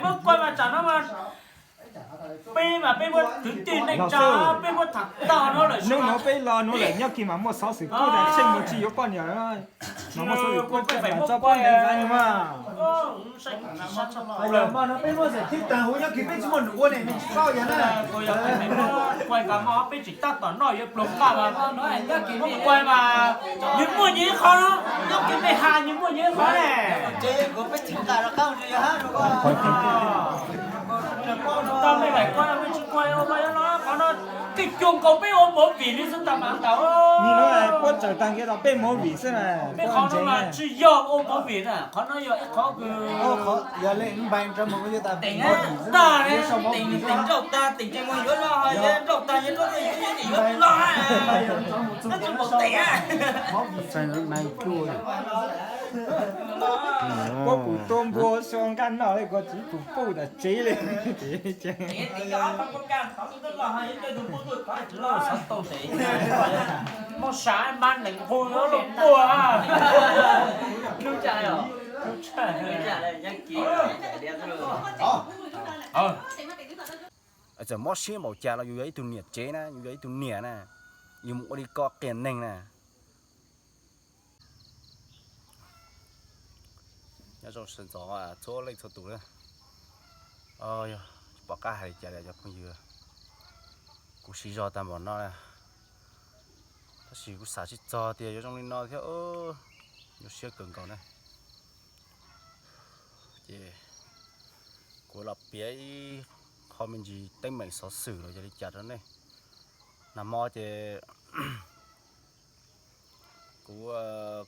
Muab kuaj mas tsam no mas peb mas peb muab kwv tij neej tsa, peb muab tham tag no lawm. Hnub no peb los no lawm nyob kis mas muaj xov xwm kuj tas tsheej mus tsis yuav poj niam. Mas muaj xov xwm kuj tas tso poj niam mas. Mas no peb muaj xov xwm tag huv nyob kis peb tsis muaj num ua ne, tsis paub yog na. Kuaj mas peb tsis tab tom noj yuav pluag qaj mas, kuaj mas nws muaj nyias ib qho, nyob kis peb ha nws muaj nyias ib qho ne. Tau me laim kuaj no peb tsis kuaj ua mas yuav no qhov no, peb cuag nkaus peb ua movie li xwb tas mas ntawd. Nim no puab tsaws tag kiag tau peb movie xwb na. Peb qhov no mas tsis yog ua movie na, qhov no yog ib qhov kws teem tag, teem nrauj tag, teem tsis mus yuav no, yuav nrauj tag yuav nrauj tag yuav yuav yuav los, tab tsis npaum teem. Puab pum tuaj npua xyoo nkaj noj li kuv tsis pum puj tas tsev li. Mob sav mas neeg hu yuav luag puag. Txawm mob siab npaum cas los yus yog ib tug niam tsev na, yus yog ib tug niam na, yus mus ua li ko qias neeg na. Nyob zoo sawv ntxov txhua leej txhua tus na. Yog tsis pom qab hais li cas li cov phooj ywg, kuv siv zog tag npaum no na, tab sis kuv xav tsis txog tias yuav zoo li no thiab, nyuaj siab kawg nkaus na. Ces kuv los piav ib qho me ntsis teeb meem xov xwm los yog li cas rau nej. Nag hmo ces kuv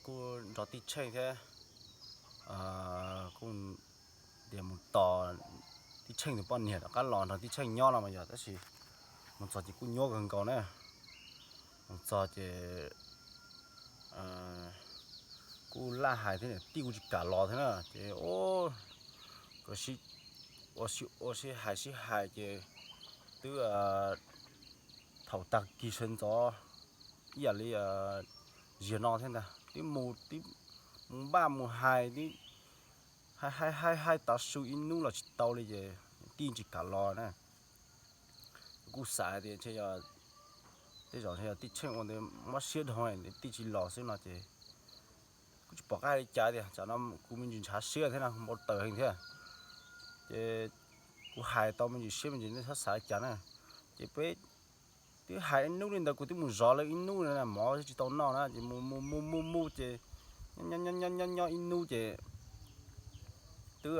kuj nrog Tij Tsheej thiab, kuj tias mus tos Tij Tsheej tus poj niam rov qab los nrog Tij Tsheej nyob no mas yog, tab sis mus txog ces kuj nyuaj kawg nkaus na. Mus txog ces kuj laj hais thiab niam tij kuj tsis kam los thiab na, ces ua si hais sib hais ces twb thaum tag kis sawv ntxov ib yam li ziag no thiab ntag, twb mus, mus npaj mus hais, twb hais hais hais tav su ib hnub los tsis tau li ces niam tij tsis kam los na. Kuv kuj xav tias ntshe yog tej zaum ntshe yog Tij Tsheej ua ntawd mob siab dhau niam tij tsis los xwb no ces kuj tsis pom qab hais li cas tias tsam no kuv me ntsis ntshav siab thiab no, npau taws heev thiab. Ces kuv hais tau me ntsis siab me ntsis nej txhob xav li cas na. Ces peb twb hais ib hnub li ntawd, kuv twb mus zov lawv ib hnub na, mov tsis tau noj na, ces mus mus mus mus mus ces nyob nyob nyob ib hnub ces twb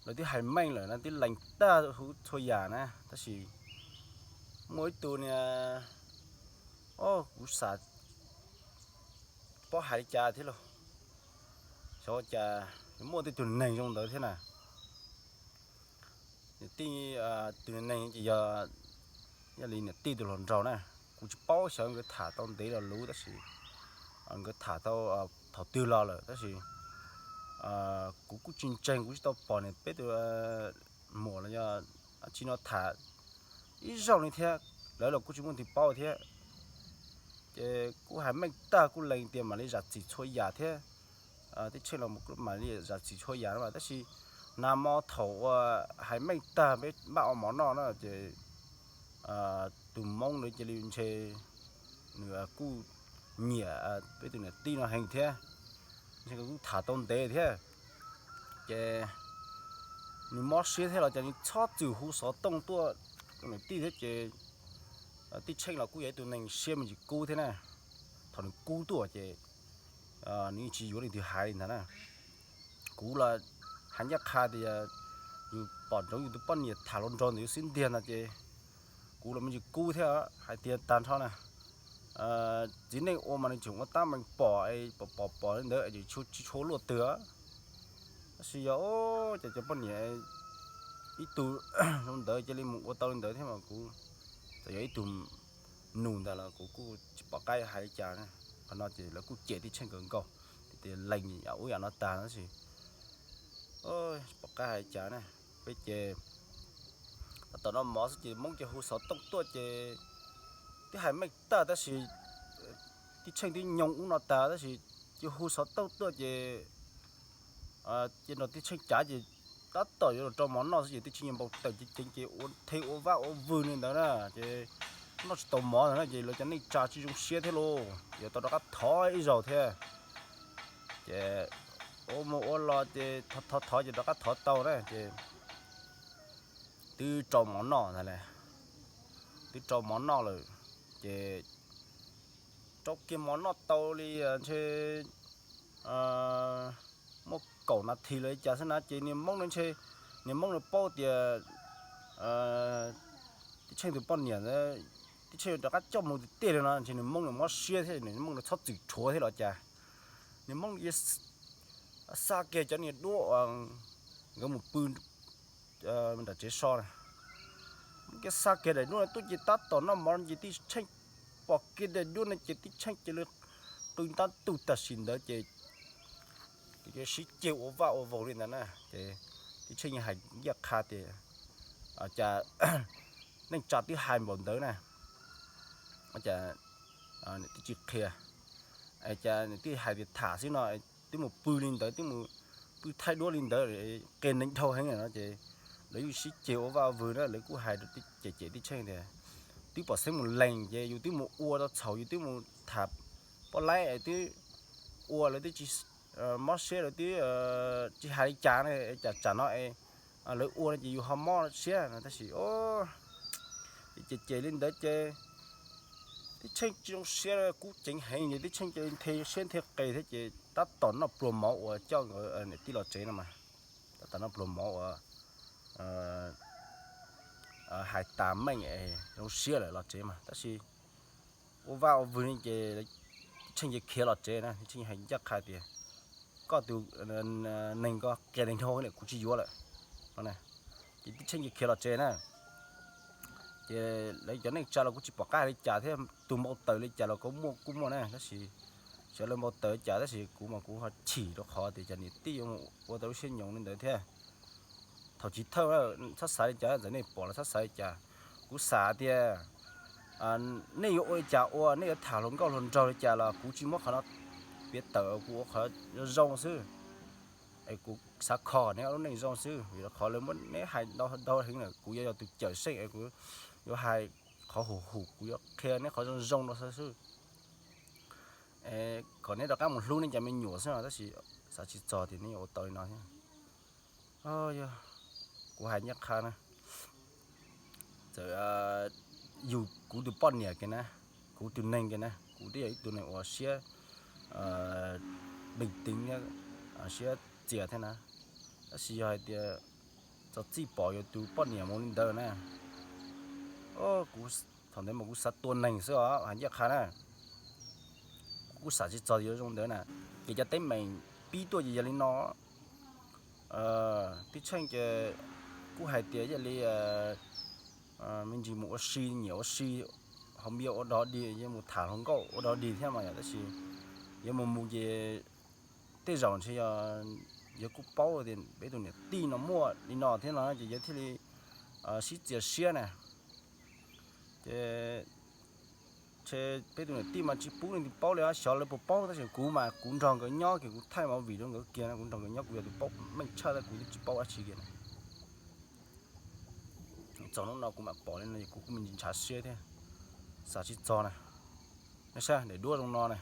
lawv twb hais meej lawm na, twb lees tag huv txhua yam na, tab sis muaj ib tug niag, o, kuv xav paub hais li cas thiab lauj, xyov ua cas muaj tej tug neeg zoo ntawd thiab na. Niam tij, tus neeg ces yog, yog li niam tij tus hluas nraug na, kuv tsis paub xyov nkawd tham tau ntev los luv tab sis nkawd tham tau thaum twg los lawm tab sis kuv kuj tsis ntseeg, kuv tsis tau pom niam peb tus muam los yog dab tsi no tham ib zaug li thiab, lawv los kuj tsis muaj tus paub thiab. Ces kuj hais meej tag, kuj lees tias mam li zam txim txhua yam thiab. Tij Tsheej los mam li zam txim txhua yam no mas, tab sis nag hmo thaum uas hais meej tag peb npaj ua mov noj na ces tus Hmoob ntawd cia li ntshe nws kuj nyiam peb tus niam tij no heev thiab, ntshe nkawd kuj tham tau ntev thiab. Ces nws mob siab thiab los ces nws txhob txwm hu xov tooj tuaj rau niam tij thiab ces Tij Tsheej los kuj yog ib tug neeg siab me ntsis kub thiab na. Thaum nws kub tuaj ces nws yeej tsis yuav leej twg hais li ntag na. Kuv los hais ncaj qha tias yus pom ntsoov yus tus poj niam tham hluas nraug ntawm yus xwb ntiag no ces kuv los me ntsis kub thiab hais tias tag nrho na. Txiv neej ua mas nws tseem ua tab meeg pom, pom pom pom li ntawd es tsis tshua luaj twg. Tab sis yog ces cov poj niam ib tug zoo ntawd cia li mus ua tau li ntawd thiab mas kuv txawm yog ib tug nus ntag los kuv kuj tsis pom qab hais li cas na. Qhov no ces lawv kuj cem Tij Tsheej kawg nkaus, tias lees ub yam no tag tab sis tsis pom qab hais li cas na. Peb ces tom no mov xwb ces Hmoob ces hu xov tooj tuaj ces twb hais meej tag tab sis Tij Tsheej twb nyoog ub no tag tab sis cia hu xov tooj tuaj ces cia nrog Tij Tsheej cav ces tab tom yuav los rau mov noj xwb ces Tub Tsheej npau taws ceev ceev ces ua the ua vaj ua vwg li ntawd na, ces noj tsis tau mov ntawd na ces lawv cov neej tsa tsis zoo siab thiab lauj, yuav tau rov qab thov ib zaug thiab. Ces ua mus ua los ces thov thov ces rov qab thov tau na ces twb rau mov noj ntag las, twb rau mov noj lawm ces rau kiag mov noj tau li ntshe muaj kaum nas this los li cas xwb na ces niag Hmoob no ntshe, niag Hmoob no paub tias Tub Tsheej tus poj niam ntawd, Tub Tsheej rov qab coj mus tiag tiag li no ntshe niag Hmoob no mob siab thiab niag Hmoob no txhob txwm rhuav thiab los cas. Niag Hmoob no xa kiag cov niag duab uas nkawd mus pw nram tsev so na, Hmoob kiag xa kiag daim duab no tuaj ces tab tom noj mov ces Tub Tsheej pom kiag daim duab no ces Tub Tsheej cia li qw ntab tuj tam sim ntawd ces sib ceg ua vaj ua vaug li ntawd na ces Tub Tsheej hais ncaj qha tias cas neej tsa twb hais npaum ntawd na, cas nws twb tsis qhia, cas nws twb hais tias tham xwb no, twb mus pw li ntawd, twb mus pw thaij duab li ntawd, qias neeg dhau heev no ces lawv yeej sib ceg ua vaj ua vwg na, lawv kuj hais rau cem cem Tub Tsheej tias twb pom xeeb mus lees ces yus twb mus ua rau txhaum, yus twb mus tham poj laib es twb ua lawv twb tsis mob siab, lawv twb tsis hais li cas na, cas tsam no es lawv ua no ces yus ho mob siab no tab sis ces cem cem li ntawd ces Tub Tsheej tsis zoo siab, kub ceev heev ces Tub Tsheej cia li nthe siab nthe qes thiab ces tab tom noj pluag mov uas coj nkawd niam tij los tsev no mas, tab tom noj pluag mov uas hais tas meej es zoo siab lawm los tsev mas tab sis ua vaj ua vwg li ces Tub Tsheej ces khiav los tsev na, Tub Tsheej hais ncaj qha tias koj tus neeg ko qias neeg dhau, kuv tsis yuav lawm no. Ces Tub Tsheej ces khiav los tsev na. Ces lawv cov neej tsa los kuj tsis pom qab hais li cas thiab, tus npau taws li cas los kuj muaj, kuj muaj na, tab sis xyov lawv npau taws li cas tab sis kuv mas kuv ho chim rau qhov tias cov niam tij yuav mus ua tau lub siab nyoos li ntawd thiab. Thaum chiv thawj txhob xav li cas, txawm nej pom los txhob xav li cas. Kuv xav tias nej yuav ua li cas ua, nej yuav tham hluas nkauj hluas nraug li cas los kuv tsis muab qhov no piav tawm, kuv ua qhov zoo zoo xwb. Es kuv xav kho neb ob lub neej zoo xwb, vim rau qhov lawv muab neb hais ntau heev lawm, kuv yuav yog tus cawm seej es kuv yuav hais qhov hum hum, kuv yuav qhia neb qhov zoo zoo rau xwb. Kom neb rov qab mus hlub neb cov me nyuam xwb no, tab sis xav tsis txog tias neb yuav ua tau li no thiab. Yog kuv hais ncaj qha na, txawm yus kuv tus poj niam kiag na, kuv tus neeg kiag na, kuv twb yog ib tug neeg uas siab meej teev thiab siab txias thiab na, tab sis yog hais tias txog txij pom yuav tus poj niam mus li ntawd na, kuv thaum ntawd mas kuv xav tua neeg xwb os, hais ncaj qha na. Kuv kuj xav tsis txog yuav zoo ntawd na, ces cov teeb meem pib tuaj ces yog li no. Tub Tsheej ces kuj hais tias yog li me ntsis mus ua si, nyiam ua si, haus npias ua dog dig, yuav mus tham hluas nkauj ua dog dig thiab mas yom, tab sis yuav mus mus ces tej zaum ntshe yog, yog kuj paub tias peb tus niam tij no muaj li no thiab no ces yog thiaj li sib txias siab na. Ces ntshe peb tus niam tij mas tsis pub leej twg paub li, xyov lawv puas paub tab sis kuv mas kuv nrog nkawd nyob kiag, kuv thaij movie rau nkawd kiag no, kuv nrog nkawd nyob kuv yog tus paub meej tshaj, kuv twb tsis paub dab tsi kiag na. Txog hnub no kuv mam pom li no kuv kuj me ntsis ntshav siab thiab, xav tsis txog na. Nej saib daim duab zoo no na,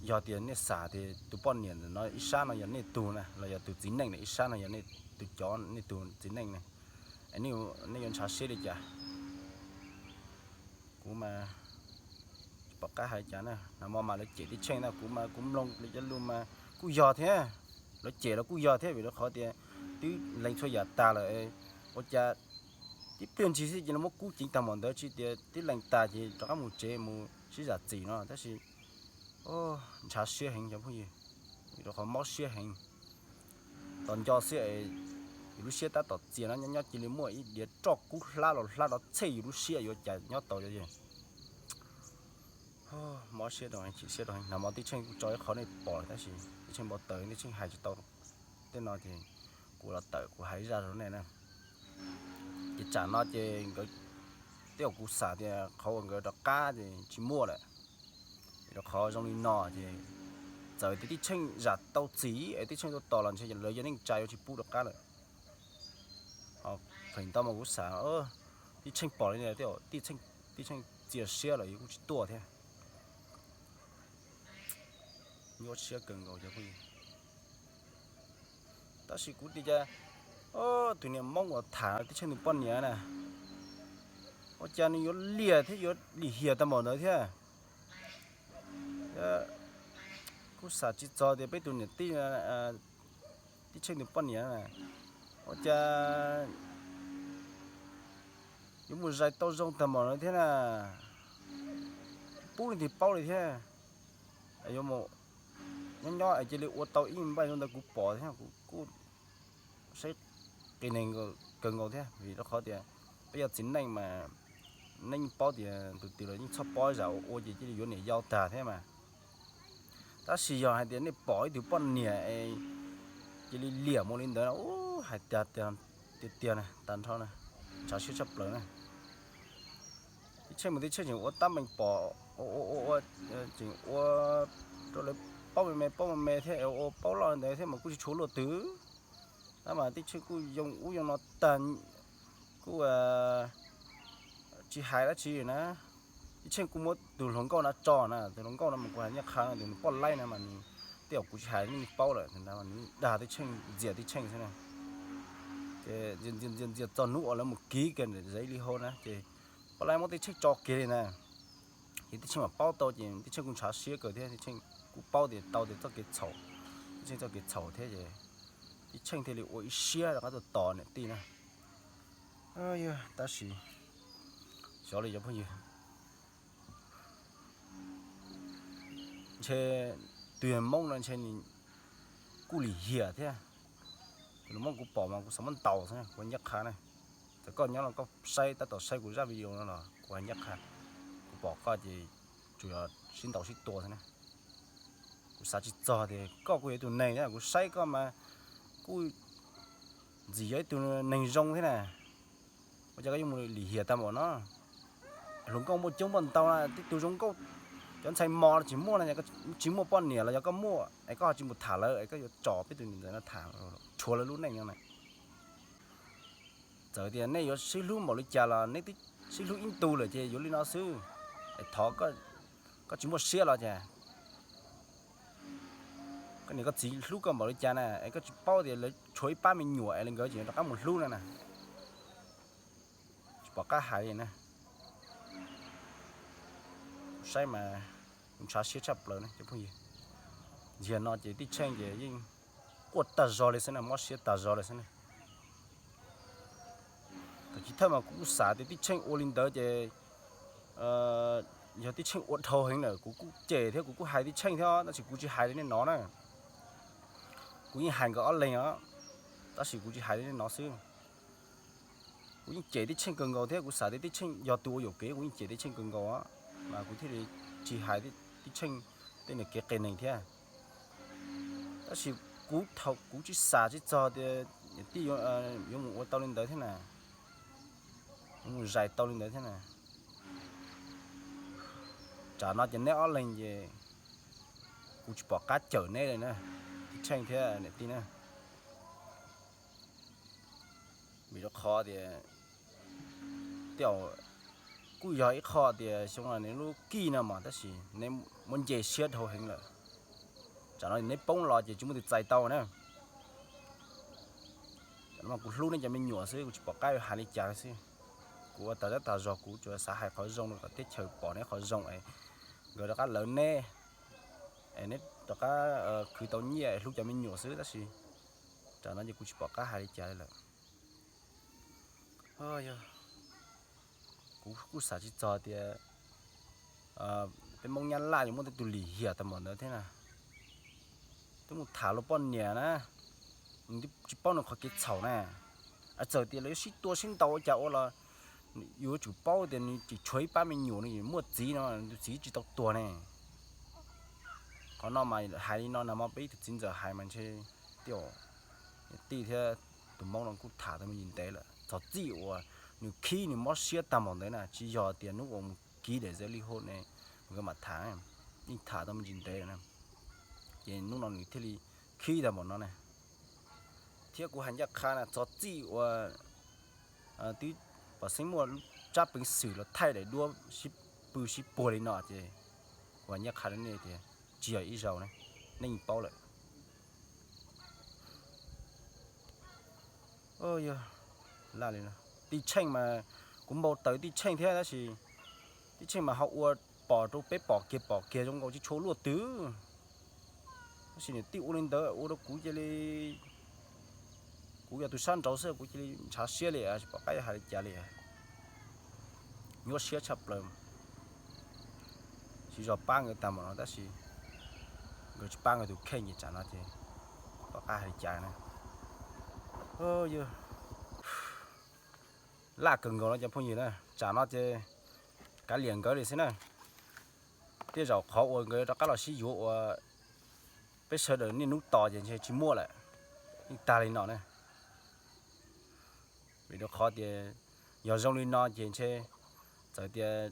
yog tias nej xav tias tus poj niam ntawm no ib sab no yog nej tug na los yog tus txiv neej na, ib sab no yog nej tus cov, nej tus txiv neej na, nej yuav ntshav siab li cas? Kuv mas tsis pom qab hais li cas na, nag hmo mas lawv cem Tub Tsheej na, kuv mas kuv mloog lawv cov lus mas kuj yog thiab, lawv cem los kuj yog thiab vim rau qhov tias twb lees txhua yam tag lawm, ua cas tib pliag ntshis xwb ces lawv muab kub ceev tag npaum ntawd, tsis tias twb lees tas ces rov qab mus tsev mus sib zam txim no, tab sis ntshav siab heev cov phooj ywg, vim rau qhov mob siab heev. Tos nco xwb, yus lub siab tab tom txias no nyob nyob cia li muaj ib diav roj kub hlab los hlab rov txhej yus lub siab yuav cas nyob tau os. Mob siab rau, chim siab rau, nag hmo Tub Tsheej kuj tso ib qho nej pom tab sis Tub Tsheej npau taws Tub Tsheej hais tsis tau. Tej no ces kuv los tawm kuv hais ib zaj rau nej na. Ces tsam no ces nkawd, tej zaum kuv xav tias qhov uas nkawd rov qab ces tsis muaj lawm, vim rau qhov zoo li no ces Txawm tias Tij Tsheej zam tau txim es Tij Tsheej tuaj tos los ntshe lawv yog neej tsa yuav tsis pub rov qab lawm. Thaum ntawd mas kuv xav, Tij Tsheej pom li, Tij Tsheej txias siab lawm kuj tsis tuaj thiab. Nyuaj siab kawg nkaus cov phooj ywg. Tab sis kuv tias cas, tus niag Hmoob uas tham Tij Tsheej tus poj niam na, ua cas nws yuav liam thiab yuav lim hiam tag npaum ntawd thiab. Kuj xav tsis txog tias peb tus niam tij, Tij Tsheej tus poj niam na, ua cas yuav mus zais tau zoo tag npaum ntawd thiab na. Pub leej twg paub li thiab. Yuav mus nyob nyob es cia li ua tau ib npaij zoo ntawd kuv pom thiab kuv kuj saib qias neeg kawg nkaus thiab, vim rau qhov tias peb yog txiv neej mas nej yeej paub tias tus twg los yeej txhob pom zam ua ua ces cia li yuav niam yau tag thiab mas. Tab sis yog hais tias nej pom ib tug poj niam es cia li liam mus li ntawd, hais tiag tiag na, tag nrho na, ntshav siab tshaj plaws na. Tij Tsheej mas Tij Tsheej tseem ua tab meeg pom, ua ua ua, tseem ua rau lawv paub me me paub me me thiab, ua paub loj li ntawd thiab mas kuj tsis tshua luaj twg. Tab mas Tij Tsheej kuj yoo ub yoo no tag, kuj tsis hais dab tsi na. Tij Tsheej kuj muab tus hluas nkauj no tso na, tus hluas nkauj no mas kuv hais ncaj qha no, tus poj laib no mas nws, tej zaum kuv tsis hais nej paub lawm, tus ntawd mas nws dag Tij Tsheej, ntxias Tij Tsheej xwb na. Ces ntxias ntxias ntxias txog hnub uas lawv mus kib kiag ntawm zes ib li hau na ces poj laib muab Tij Tsheej tso kiag li na. Ces Tij Tsheej mam paub tau ces Tij Tsheej kuj ntshav siab kawg thiab, Tij Tsheej kuj paub tias tau tias txoj kev txhaum, Tij Tsheej txoj kev txhaum thiab ces Tij Tsheej thiaj li ua ib siab rov qab tuaj tos niam tij na. Tab sis xyov li cov phooj ywg, ntshe tus yawg Hmoob no ntshe nws kuj lim hiam thiab. Tus Hmoob kuv pom mas kuv xav muab ntaus xwb, kuv ncaj qha na. Txawm koj nyob los koj saib, tab tom saib kuv zaj video no los kuv hais ncaj qha, kuv pom koj ces tsuas yog sib ntaus sib tua xwb na. Kuv xav tsis txog tias koj kuj yog ib tug neeg thiab, kuv saib koj mas kuj ntxim yog ib tug neeg zoo thiab na. Ua cas koj yuav mus lim hiam tag npaum no? Hluas nkauj muaj coob muaj ntau na, tib tug zoo nkauj, cov ntxhais mos los tsis muaj no, tsis muaj poj niam los yog koj muaj es koj ho tsis mus tham lawv es koj yuav tso peb tus niam ntxawm no tham, rhuav lawv lub neej no na. Txawm tias nej yuav sib hlub npaum li cas los nej twb sib hlub ib ntus lawm ces yuav li no xwb. Es thov koj tsis muaj siab los cas, koj niam koj txiv hlub koj npaum li cas na es koj tsis paub tias lawv tshuav ib pab me nyuam es nkawd tseem rov qab mus hlub no na. Tsis pom qab hais li na. Saib mas kuv ntshav siab tshaj plaws na cov phooj ywg. Yog no ces Tij Tsheej ces yeej quaj tag zog li xwb na, mob siab tag zog li xwb na. Thaum chiv thawj mas kuv kuj xav tias Tij Tsheej ua li ntawd ces yog Tij Tsheej ua dhau heev lawm, kuv kuj cem thiab kuv kuj hais Tij Tsheej thiab, tab sis kuv tsis hais li nej no na. Kuv yeej hais nkawd ob leeg os, tab sis kuv tsis hais li nej no xwb. Kuv yeej cem Tij Tsheej kawg nkaus thiab kuv xav tias Tij Tsheej yog tus ua yuam kev, kuv yeej cem Tij Tsheej kawg nkaus os, mas kuv thiaj li tsis hais Tij Tsheej tej niag kev qias neeg thiab. Tab sis kuv thaum kuv tsis xav tsis txog tias niam tij yuav mus ua tau li ntawd thiab na, yuav mus zais tau li ntawd thiab na. Tsam no ces neb ob leeg ces kuv tsis pom qab cawm neb li na, Tij Tsheej thiab niam tij na. Vim rau qhov tias, tej zaum kuj yog ib qho tias xyov neb lub kij no mas tab sis neb muab nce siab dhau heev lawm. Tsam no neb poob los ces tsis muaj tus txais tau na. Tsam no kuv hlub neb cov me nyuam xwb, kuv tsis pom qab hais li cas xwb. Kuv ua tas zab tas zog, kuv tsuas xav hais qhov zoo rau kom teb chaws pom neb qhov zoo es nkawd rov qab lawv neb, es neb rov qab khwv tau nyiaj hlub cov me nyuam xwb, tab sis tsam no ces kuv tsis pom qab hais li cas li lawm. Yog, kuv kuj xav tsis txog tias peb Hmoob Nyab Laj yuav muaj tej tus lim hiam tag npaum ntawd thiab na. Twb mus tham luag poj niam na, nws tsis paub nws qhov kev txhaum na. Txawm tias lawv yuav sib tua sib ntaus ua cas ua los yuav tsum paub tias nws tseem tshuav ib pab me nyuam, nws muaj txiv no, tus txiv tsis tau tuag ne. Qhov no mas hais li no na, mas peb ib tug txiv ntxawm hais mas ntshe, tej zaum niam tij thiab tus Hmoob no kuj tham tau me ntsis ntev lawm. Txog txij uas nws khib nws mob siab tag npaum ntawd na, tsis yog tias hnub uas mus kib daim zeb li hauj ne, nkawd mam tham, yeej tham tau me ntsis ntev lawm na. Ces hnub no nws thiaj li khib tag npaum no na. Thiab kuv hais ncaj qha na, txog txij uas twb pom xeeb muaj tsab peev xwm los thaij daim duab sib pw sib puag li no ces kuv hais ncaj qha rau nej tias tsis yog ib zaug ne, nej yeej paub lawm. Yog, Tij Tsheej mas, kuv npau taws Tij Tsheej thiab tab sis Tij Tsheej mas ho ua pom rau peb pom kiag pom kiag zoo nkaus tsis tshua luaj twg. Tab sis niam tij ua li ntawd ua rau kuv cia li, kuv yog tus sab nraud xwb kuv cia li ntshav siab li tsis pom qab hais li cas li. Nyuaj siab tshaj plaws. Siv zog pab nkawd tag npaum no tab sis nkawd tsis pab nkawd tus kheej ces tsam no ces pom qab hais li cas na. Laj kawg nkaus no cov phooj ywg na, tsam no ces kav liam nkawd li xwb na. Tej zaum qhov uas nkawd rov qab los sib yuav ua peb sawv daws niaj hnub tos ces ntshe tsis muaj lawm, yeej tag li no na. Vim rau qhov tias yog zoo li no ces ntshe txawm tias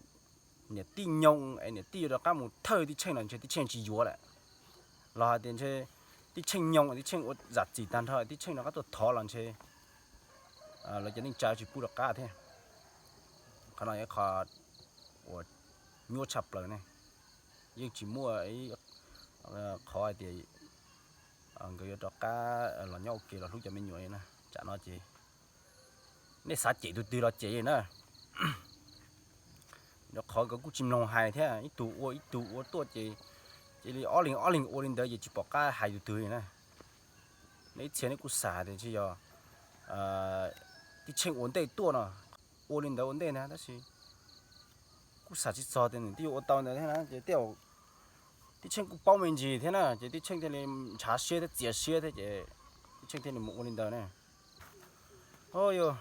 niam tij nyoog es niam tij yuav rov qab mus thawj Tij Tsheej los ntshe Tij Tsheej tsis yuav lawm. Los hais tias ntshe Tij Tsheej nyoog Tij Tsheej ua zam txim tag nrho Tij Tsheej rov qab tuaj thov los ntshe lawv cov neej tsa tsis pub rov qab thiab. Qhov no yog qhov uas nyuaj tshaj plaws ne, yeej tsis muaj qhov hais tias nkawd yuav rov qab los nyob ua ke los hlub cov me nyuam li na. Tsam no ces nej xav cem tus twg los cem li na. Rau qhov nkawd kuj tsis mloog hais thiab, ib tug ua ib tug ua tuaj ces cia li ob leeg ob leeg ua li ntawd ces tsis pom qab hais tus twg li na. Nej ib txhia nej kuj xav tias ntshe yog Tij Tsheej ua ntej tuaj no, ua li ntawd ua ntej na tab sis kuj xav tsis txog tias nws twb yuav ua tau ntawd thiab na ces tej zaum Tij Tsheej kuj paub me ntsis thiab na ces Tij Tsheej thiaj li ntshav siab thiab txias siab thiab ces Tij Tsheej thiaj li mus ua li ntawd na. Yog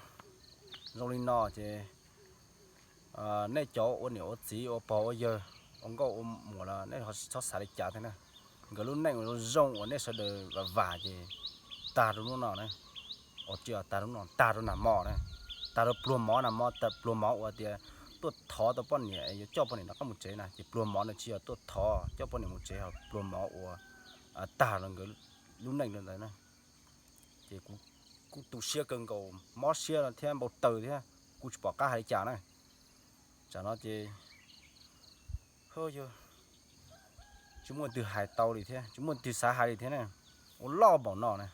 zoo li no ces nej cov ua niam ua txiv ua pog ua yawg ua nkauj ua muam los nej ho tsis txhob xav li cas thiab na. Nkawd lub neej zoo zoo uas nej sawv daws vam vam ces tag rau hnub no na. Ua tsis tag rau hnub no, tag rau nag hmo na, tag rau pluag mov, nag hmo pluag mov uas tias tuaj thov tau poj niam yuav coj poj niam rov qab mus tsev na ces pluag mov na tsis yog tuaj thov coj poj niam mus tsev ho pluag mov uas tag rau nkawd lub neej rau ntawd na. Ces kuv kuj tu siab kawg nkaus, mob siab thiab npau taws thiab kuj tsis pom qab hais li cas na. Tsam no ces yog tsis muaj twg hais tau li thiab tsis muaj twg xav hais li thiab na. Ua loj npaum no na,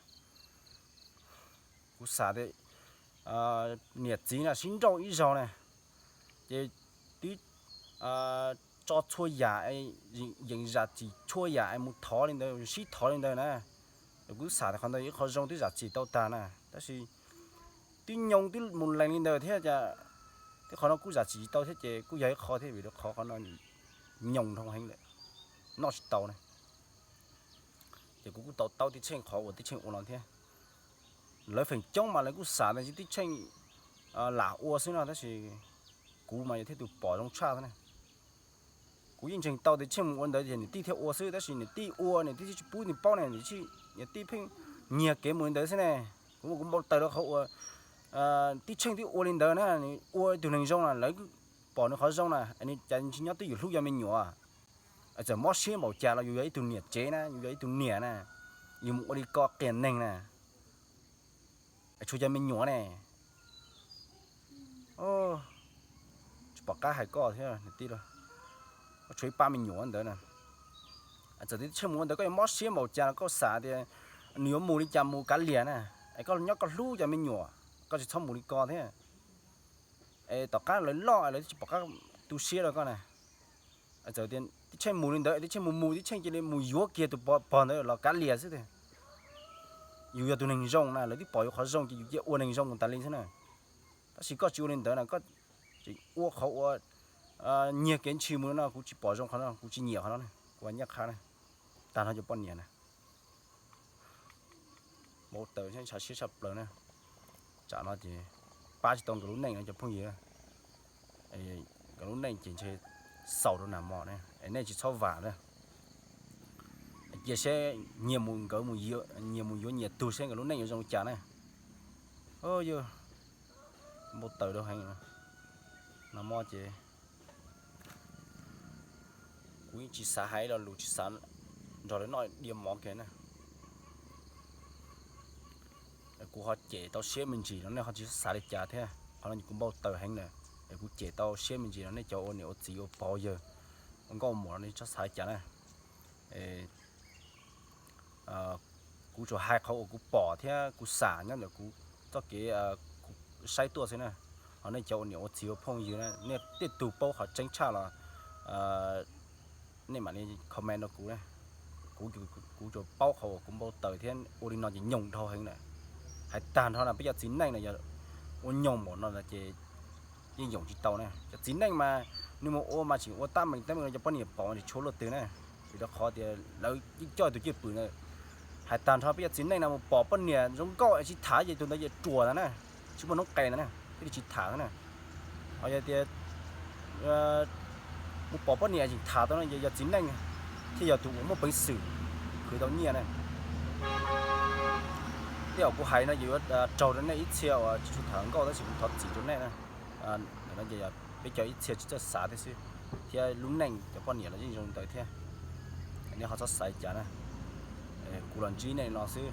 kuv xav tias niam txiv no sib nrauj ib zaug na ces twb tso txhua yam, yees zam txim txhua yam es mus thov li ntawd, sib thov li ntawd na. Kuv xav tias qhov ntawd yog ib qho zoo twb zam txim tau tag na tab sis twb nyoog twb mus lees li ntawd thiab ces twb qhov no kuj zam txim tsis tau thiab ces kuj yog ib qho thiab vim rau qhov qhov no nyoog dhau heev lawm, noj tsis tau na. Ces kuv kuj tau taub Tij Tsheej qhov uas Tij Tsheej ua no thiab. Lawv feem coob mas lawv kuj xav tias Tij Tsheej lam ua xwb no tab sis kuv mas yog thiab tus pom zoo tshaj thiab na. Kuv yeej ntseeg tau tias Tsheej mus ua ntawd ces niam tij thiaj ua xwb tab sis niam tij ua niam tij tsis pub nws paub ne, niam tij pheej nyiag kev mus li ntawd xwb ne. Kuv mas kuv npau taws rau qhov uas Tij Tsheej twb ua li ntawd na, nws ua ib tug neeg zoo na lawv pom nws qhov zoo na, cas nws tsis nyob twj ywm hlub cov me nyuam. Txawm mob siab npaum cas los yus yog ib tug niam tsev na, yus yog ib tug niam na, yus mus ua li ko qias neeg na, tshuav cov me nyuam ne. Tsis pom qab hais koj thiab niam tij, tshuav ib pab me nyuam ntawd na. Txawm Tij Tsheej mus ua ntawd koj yuav mob siab npaum cas los koj xav tias nws yuav mus li cas mus kav liam na, es koj nyob koj hlub cov me nyuam, koj tsis txhob mus li ko thiab. Es tom qab lawv loj lawv tsis pom qab tu siab rau koj na. Txawm tias Tij Tsheej mus li ntawd, Tij Tsheej mus mus Tij Tsheej cia li mus yuav kiag tus pog ntawd los kav liam xwb tiag. Yus yog tus neeg zoo na, lawv twb pom yus qhov zoo ces yus cia ua neeg zoo mus tas li xwb na. Tab sis koj tsis ua li ntawd na, koj tseem ua qhov uas nyiag kev ntshis mus no, kuv tsis pom zoo qhov no, kuv tsis nyiam qhov no, kuv ncaj qha na. Tag nrho cov poj niam na, npau taws ntshav siab tshaj plaws na. Tsam no ces pab tsis tau nkawd lub neej no cov phooj ywg. Nkawd lub neej ces ntshe xaus rau nag hmo na, es nej tsis txhob vam na. Cia seb nyias mus nkawd, nyias mus yuav nyias tug seb nkawd lub neej yuav zoo li cas na. Yog npau taws rau heev. Nag hmo ces kuv yeej tsis xav hais lo lus, tsis xav nrog lawv noj diav mov kiag na. Kuv ho cem tau siab me ntsis no nej ho tsis txhob xav li cas thiab. Qhov no kuv npau taws heev na, es kuv cem tau siab me ntsis no nej cov ua niam ua txiv ua pog yawg ua nkauj muam no nej txhob xav li cas na. Kuv tsuas hais qhov uas kuv pom thiab kuv xam nyob ntawm kuv txoj kev kuv saib tuaj xwb na. Ho nej cov ua niam ua txiv ua phooj ywg na, nej tej tug paub qhov tseeb tshaj los nej mam li comment rau kuv na. Kuv, kuv tsuas paub qhov uas kuv npau taws thiab ua li no ces nyoos dhau heev na. Hais tag nrho na peb cov txiv neej na yog ua nyoos npaum no ces yeej yoom tsis tau na. Cov txiv neej mas nws mus ua mas tseem ua tab meeg teeb meem rau cov poj niam pom mas tsis tshua luaj twg na. Vim rau qhov tias lawv yeej coj tus cwj pwm na. Hais tag nrho peb cov txiv neej no mus pom poj niam zoo nkauj es tsis tham ces tus ntawd ces ruam ntag na, tsis muaj noob qes ntag na, thiaj li tsis tham na. Ho yog tias mus pom poj niam tseem tham tau no ces yog txiv neej thiaj yog tus uas muaj peev xwm khwv tau nyiaj na. Tej uas kuv hais no ces yuav raug rau nej ib txhia uas tsis tshua tham hluas nkauj tab sis kuv thov txim rau nej na. Ntawm no ces peb cov ib txhia tsis txawj xav thiab xwb, thiab lub neej cov poj niam los yeej zoo ntawd thiab. Nej ho txhob xav li cas na. Kuv los ntsib nej no xwb,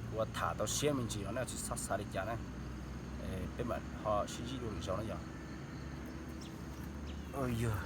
kuv tham tau siab me ntsis los nej tsis txhob xav li cas na. Peb mam ho sib ntsib dua lwm zaus na yog. Yog